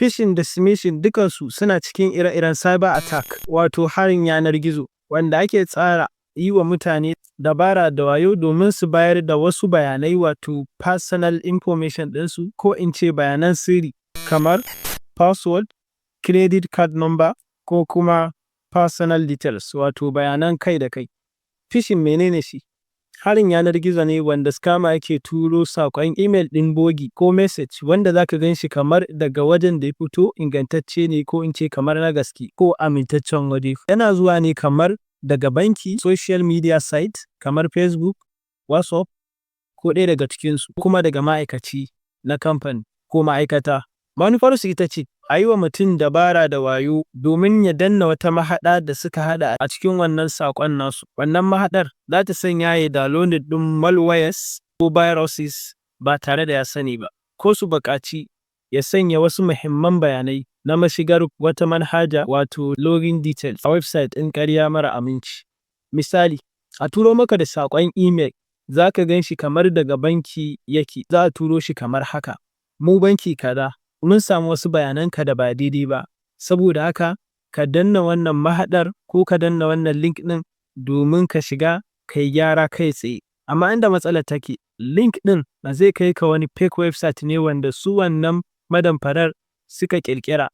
Phishing da smishing dukansu suna cikin ire-iren cyber attack, wato harin yanar gizo, wanda ake tsara yi wa mutane dabara da wayo domin su bayar da wasu bayanai, wato personal information ɗinsu, ko in ce bayanan sirri kamar password, credit card number ko kuma personal details, wato bayanan kai da kai. Phishing, menene shi? Harin yanar gizo ne wanda scammer yake turo saƙon email ɗin bogi ko message wanda za ka gan shi kamar daga wajen da ya fito ingantacce ne, ko in ce kamar na gaske ko amintaccen waje. Yana zuwa ne kamar daga banki, social media site kamar Facebook, WhatsApp ko ɗaya daga cikinsu, kuma daga ma'aikaci na kamfani ko ma'aikata. Manufarsu ita ce a yi wa mutum dabara da wayo domin ya danna wata mahaɗa da suka haɗa a cikin wannan saƙon nasu. Wannan mahaɗar za ta sanya ya downloading ɗin malwares ko viruses ba tare da ya sani ba, ko su buƙaci ya sanya wasu muhimman bayanai na mashigar wata manhaja, wato login details, a website ɗin ƙarya mara aminci. Misali, a turo maka da saƙon email, za ka gan shi kamar daga banki yake, za a turo shi kamar haka: "Mu banki kaza, mun samu wasu bayananka da ba daidai ba, saboda haka ka danna wannan mahaɗar ko ka danna wannan link ɗin domin ka shiga ka yi gyara kai tsaye." Amma inda matsalar take, link ɗin ba zai kai ka wani fake website ne wanda su wannan madamfarar suka ƙirƙira.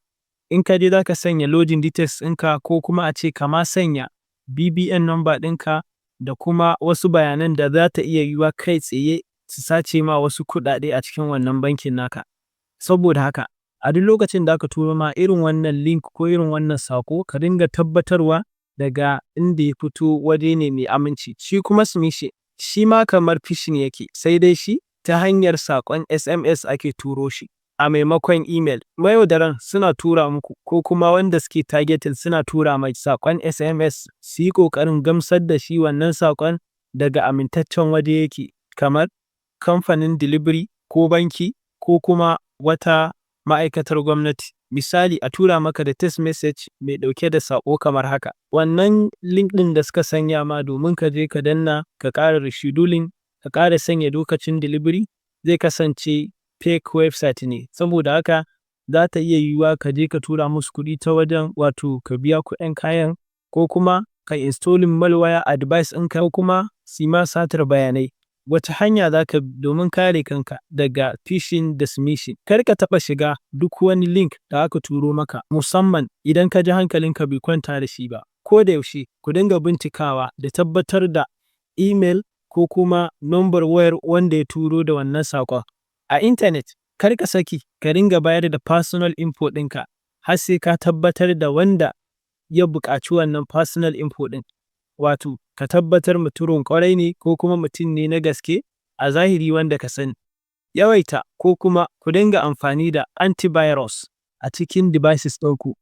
In ka je, za ka sanya login details ɗinka, ko kuma a ce ka ma sanya BVN number ɗinka da kuma wasu bayanan da za ta iya yiwuwa kai tsaye su sace ma wasu kuɗaɗe a cikin wannan bankin naka. Saboda haka, a duk lokacin da aka turo ma irin wannan link ko irin wannan saƙo, ka dinga tabbatarwa daga inda ya fito waje ne mai aminci. Shi kuma smishing, shi ma kamar phishing yake, sai dai shi ta hanyar saƙon SMS ake turo shi a maimakon email. Mayaudaran suna tura muku, ko kuma wanda suke targeting suna tura mai saƙon SMS, su yi ƙoƙarin gamsar da shi wannan saƙon daga amintaccen waje yake, kamar kamfanin delivery ko banki ko kuma wata ma'aikatar gwamnati. Misali, a tura maka da text message mai ɗauke da saƙo kamar haka: Wannan link ɗin da suka sanya ma domin ka je ka danna ka ƙara rescheduling, ka ƙara sanya lokacin delivery, zai kasance fake website ne. Saboda haka, za ta iya yiwuwa ka je ka tura musu kuɗi ta wajen, wato ka biya kuɗin kayan, ko kuma ka installing malware a device ɗinka, ko kuma su yi ma satar bayanai. Wace hanya za ka bi domin kare kanka daga phishing da smishing? Kar ka taɓa shiga duk wani link da aka turo maka, musamman idan ka ji hankalinka bai kwanta da shi ba. Ko da yaushe ku dinga bincikawa da tabbatar da email ko kuma number wayar wanda ya turo da wannan saƙon. A intanet, kar ka saki ka dinga bayar da personal info ɗinka har sai ka tabbatar da wanda ya buƙaci wannan personal info ɗin. Wato, ka tabbatar mutumin ƙwarai ne ko kuma mutum ne na gaske a zahiri wanda ka sani. Yawaita ko kuma ku dinga amfani da antivirus a cikin devices ɗinku.